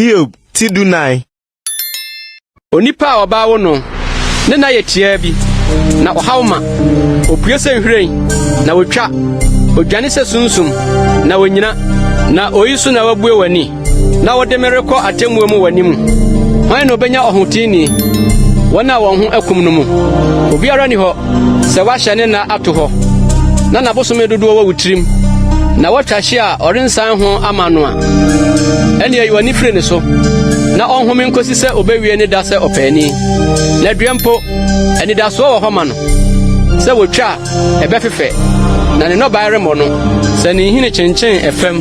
Hiob ti 14. Onipa a ɔbaa wo no, ne nna yɛ tiaa bi, na ɔhaw ma. Opue sɛ nhwiren, na wotwa. Odwane sɛ sunsum, na onyina. Na oyi so na woabue w'ani, na wode me rekɔ atemmuo mu w'anim. Hwan na obenya ɔhoteeni, wɔn a wɔn ho akum no mu? Obiara nni hɔ sɛ woahyɛ ne nna ato hɔ, na n'abosome dodoɔ wɔ wo tirim, na woatwa hye a ɔrensan ho ama no a, ɛnneɛ yi w'ani firi ne so, na ɔnhome nkosi sɛ obewie ne da sɛ ɔpaani. Na dua mpo, anidasoɔ wɔ hɔ ma no, sɛ wotwa a, ɛbɛfefɛ, na ne nnɔbae remmɔ no. Sɛ ne nhini kyenkyen ɛfam,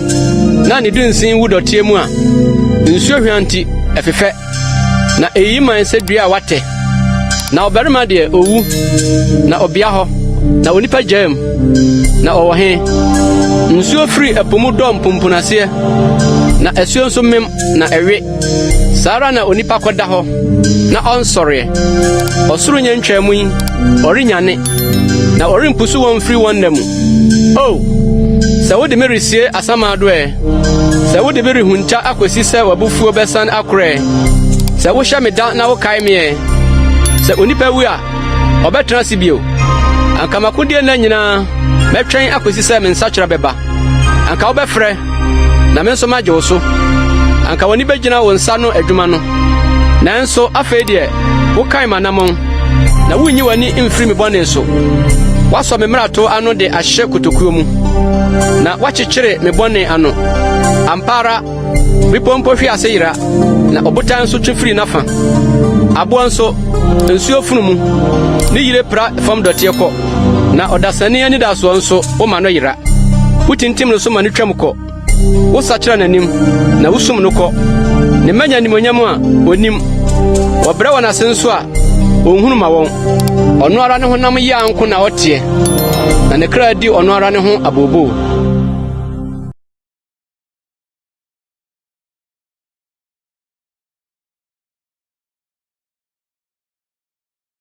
na ne dunsin wu dɔteɛ mu a, nsuo hwa nti, ɛfefɛ. Na eyi man sɛ dua a wɔatɛ. Na ɔbarima deɛ, owu, na ɔbea hɔ, na onipa gyaa mu, na ɔwɔ he? Nsuo firi ɛpo mu dɔ mpumpunaseɛ, na asuo nso mem na ɛwe. Saa ara na onipa kɔda hɔ, na ɔnsɔreɛ. Ɔsoro nyɛ ntwaa mu yi, ɔrennyane, na ɔrempusu wɔn mfiri wɔn nna mu. O, sɛ wode me resie asamando ɛ! Sɛ wode me rehunta akosi sɛ w'abufuo bɛsan akorɔ ɛ! Sɛ wohyɛ me da na wokae me ɛ! Sɛ onipa wu a, ɔbɛtena ase bio? Anka m'akodie nna nyinaa mɛtwɛn akosi sɛ me nsakyera bɛba. Anka wobɛfrɛ, na me nso magye wo so. Anka w'ani bɛgyina wo nsa ano adwuma no. Nanso afei deɛ, wokan m'anammɔn, na wunyi w'ani mfiri me bɔne so. Woasɔ me mmarato ano de ahyɛ kotokuo mu, na woakyekyere me bɔne ano. Ampa ara, bepɔ mpo hwe ase yera, na ɔbotan nso twe firi n'afa. Aboɔ nso, nsuo funu mu, ne yire pra fam dɔteɛ kɔ, na ɔdasani anidasoɔ nso, woma no yera. Wotintim no so ma no twam kɔ. Wosakyera n'anim, na wusum no kɔ. Ne mma nya animuonyam a onnim. Wɔbrɛ wɔn ase nso a, onhunu ma wɔn. Ɔno ara ne honam yea nko na ɔteɛ, na ne kra di ɔno ara ne ho abooboo.